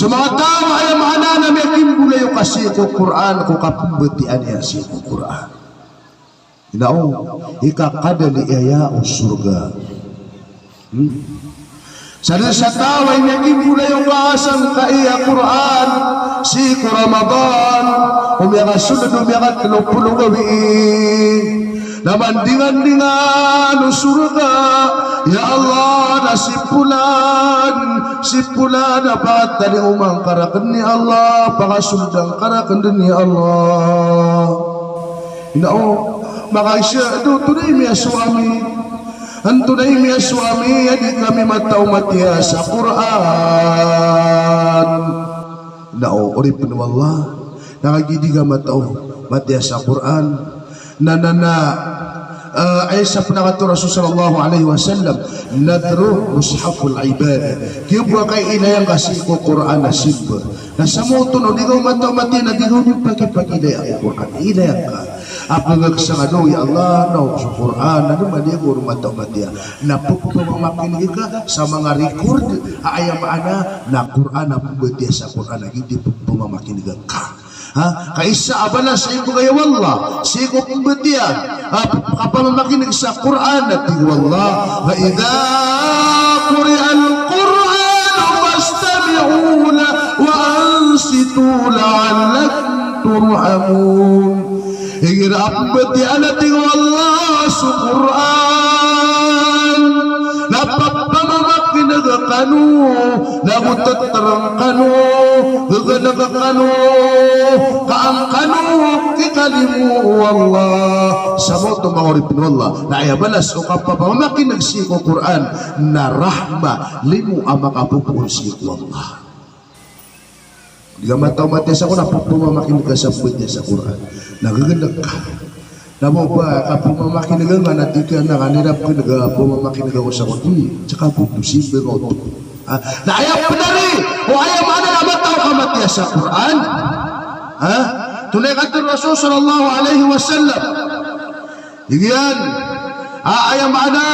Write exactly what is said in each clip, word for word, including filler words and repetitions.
So manga taw a aya maana na miyakimbolayoka sii ko Qur'an, ko kapmbatiyaa niyan sii ko Qur'an. Ino, ikakadali iyan o sorga. Hmm? Sadn sa taw a miyakimbolayoka sangkai a Qur'an sii ko Ramadan, o miyakasold o miyakatlo polo gawii. Na mandingandingan o sorga, ya Allah, na si polan, si polan a pakatalingoma ngka rakn ya Allah, pakasolda ngka rakn dn ya Allah. Ino, makaisa, antonaa i miyasowa ami? Antonaa i miyasowa ami a di kami mataw matiya sa Qur'an? Ino, oripn o Allah, na kagiya di ka mataw matiya sa Qur'an, na, na, na, eh, aya sapn a katharo o Rasul sallallahu alaihi wasallam, nadhru mushafil ibadah. Giya bo a kailaya ngka sii ko Qur'an a simba. Na samoto na di ka mataw matiya na di ka di pakipakilaya ko Qur'an. Ilaya ngka. Apagak sangano, ya Allah, na so Qur'an, na di mali ko mataw matiya. Na pphamakineg ka sa manga record a aya maana na Qur'an a pmbatiya sa Qur'an a giya di pphamakineg ka. Ha? Ka isa a balas a ibgay o Allah sii ko pmbatiya, ha, kapamamakineg sa Qur'an, a tig o Allah, "Fa idha quri'al Qur'anu fastami'u lahu wa ansitu la'allakum turhamun." Igira a pmbatiyaan, a tig o Allah, so Qur'an, na papamamakineg kano, na go ttrng kano, ggn kano, ka an kano kikalimo o Allah. Samoto, manga oripn o Allah, na aya balas o kapamamakineg sii ko Qur'an na rahma, limo a makapopoon sii ko Allah. Di ka mataw matiya sa Qur'an, pphamakineg ka sa pmbatiya sa Qur'an. Na ggn ka. Na ba, ba, kapamamakineg ka na di ka na kanira pkineg a pphamakineg ko sa Qur'an. Di, saka bo, simba ka oto. Ha? Na aya pd ari o aya maana na mataw ka matiya sa Qur'an. Ha? Antonaa i katharo o Rasul sallallahu alaihi wasallam? Tig iyan a aya maana,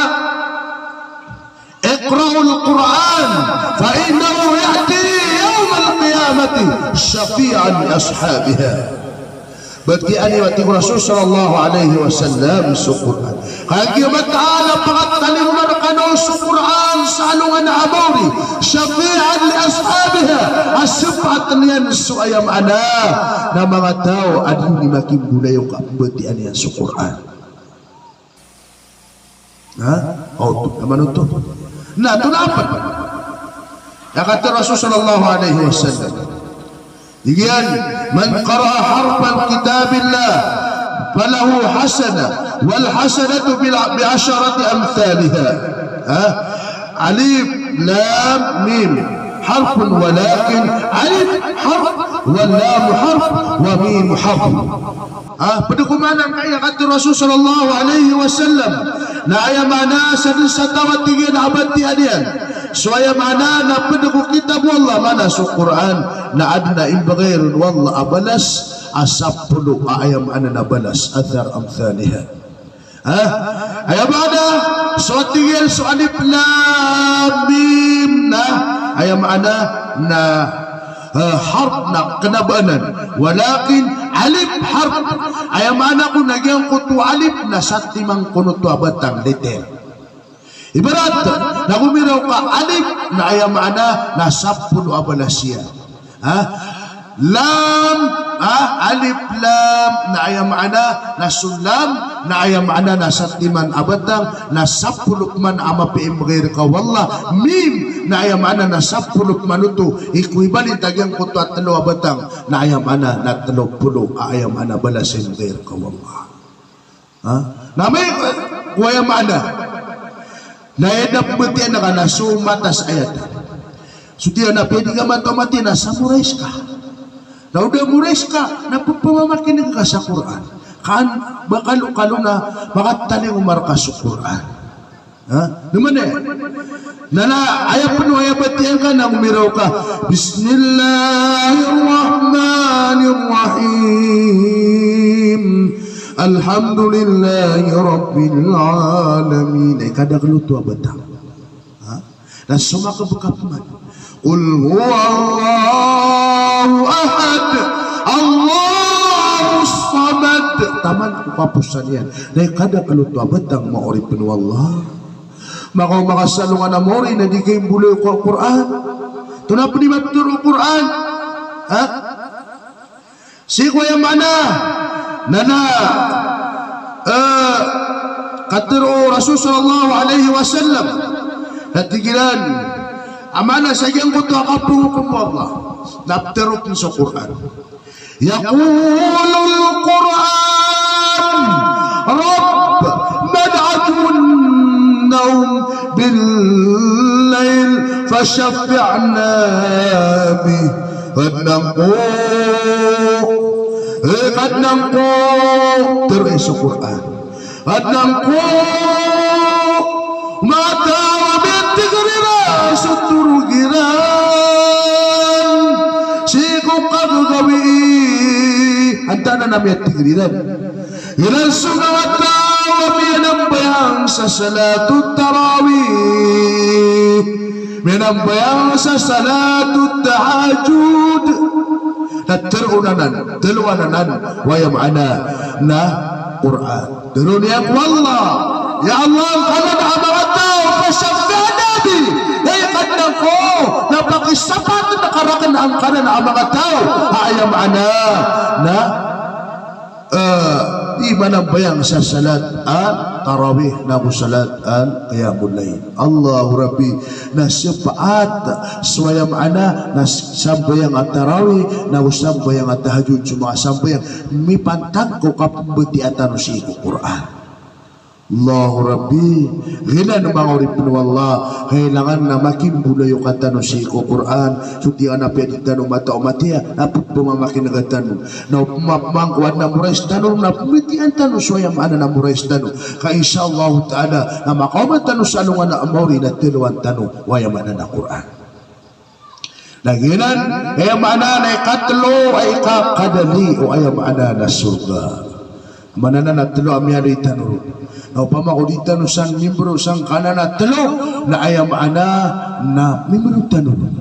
"Iqra'ul Qur'an, fa innahu ya'ti yawmal qiyamati shafi'an li ashabihi." Batiyaan iyo, a tig o Rasul sallallahu alaihi wasallam, so Qur'an. Kagiya mataan a pakatalingoma rkano so Qur'an sa alongan a mawri, shafi'an li ashabihi, a shafaat iyan so aya maana na manga taw a di niyan makimbolayoka a pmbatiyaa niyan so Qur'an. Ha? Oto, aya maana oto. Na, antonaa pn? Aya katharo o Rasul sallallahu alaihi wasallam. Tig iyan, "Man qara'a harfan min kitabillah, falahu hasanah, wal hasanatu bil, bi asharati amthaliha." Ha? Alif, lam, mim, harfun walakin, alif harf, wal lam harf, wal mim harf. Ah, pd ko maana angkaya katharo o Rasul sallallahu alaihi wasallam. Na aya maana, sadn sa taw a tig iyan a batiyaa niyan so aya maana na pd ko kitab o Allah, maana so Qur'an, na adn a imbgay ron o Allah a balas a sapolo a aya maana na balas, ashar amthaliha. Ha? Aya maana, so a tig iyan so alif lam mim na, aya maana na, eh, harf na kna ba anan. Walakin alif harf. Aya maana kon na giyangkoto a alif na satiman kon oto a batang, letter. Ibarat na gomiraw ka alif na aya maana na sapolo a balas iyan. Ha? Lam, ha? Alif lam na aya maana na so lam, na aya maana na satiman a batang, na sapolo pman a mapiya i mbgay rka o Allah. Mim, na aya maana na sapolo pman oto, equivalent a giyangkoto a tlo a batang, na aya maana na tlo polo a aya maana balas i mbgay rka o Allah. Ha? Na amay ko aya maana na aya da pmbatiyaa ka na so matas a ayat. So tig iyan a apiya di ka mataw matiya na sa morais ka. Na o da morais ka, na pphamakineg ka sa Qur'an. Ka an ba kalokalo na makatalingoma rka so Qur'an. Ha? Di man aya. Na, na, aya pn o aya batiyaa ngka na gomiraw ka, "Bismillahirrahmanirrahim. Alhamdulillahi rabbil alamin." Ay, kadakl oto a batang. Ha? Na so makabkap man, "Qul huwallahu ahad, Allahus samad. Taman ko kaposan iyan. Na i kadakl oto a batang, manga oripn o Allah, makaoma ka sa alongan a maori na di ka imbolayoka o Qur'an. Antonaa pn i maptharo o Qur'an? Ha? Sii ko aya maana na, na, eh, katharo o Rasul sallallahu alaihi wasallam, na tig iran a maana sa giyangkoto a kapangokom o Allah na ptharoon so Qur'an. Yaqulul Qur'an, Rabb, mana'athu an-nawm bil-layl fashaffi'na bih. Kadnan ko, eh, Kadnan ko, tharo so Qur'an. Kadnan ko, manga taw a miyathigr iran so torog iran sii ko kagagawii. Antaa nan a miyathigr iran? Iran so manga taw a miyanambayang sa salatut tarawih, miyanambayang sa salatut tahajjud. Na tharoon anan, tharoon anan o aya maana na Qur'an. Tharoon iyan ko Allah, ya Allah, angkanan a manga taw, fashaffi'na bih. Hay Kadnan ko, na pakishafaat ka rakn angkanan a manga taw a aya maana na, eh, di manambayang sa salat at tarawih nago salat al qiyamul layl. Allahu Rabbi, na shafaat so aya maana na sambayang a tarawih nago sambayang a tahajjud, so manga sambayang mipantag ko kapmbatiyaa tano sii ko Qur'an. Allahu Rabbi, giyanan manga oripn o Allah, kailangan na makimbolayoka tano sii ko Qur'an. So tiyan a piya di tano mataomatiya, na pphamakin'ga tano. Na opama pman ko adn a morais tano, na pmbatiyaa tano so aya maana na morais tano. Ka insha Allahu ta'ala, na makaoma tano sa alongan a maori na tharoon tano o aya maana na Qur'an. Na giyanan, aya maana na ikatlo a ikakadali o aya maana na sorga. Maana nan na tlo a miyaaloy tano ron. Na opama ko di tano san mimbro sangkanan a tlo, na aya maana na mimbro tano ron.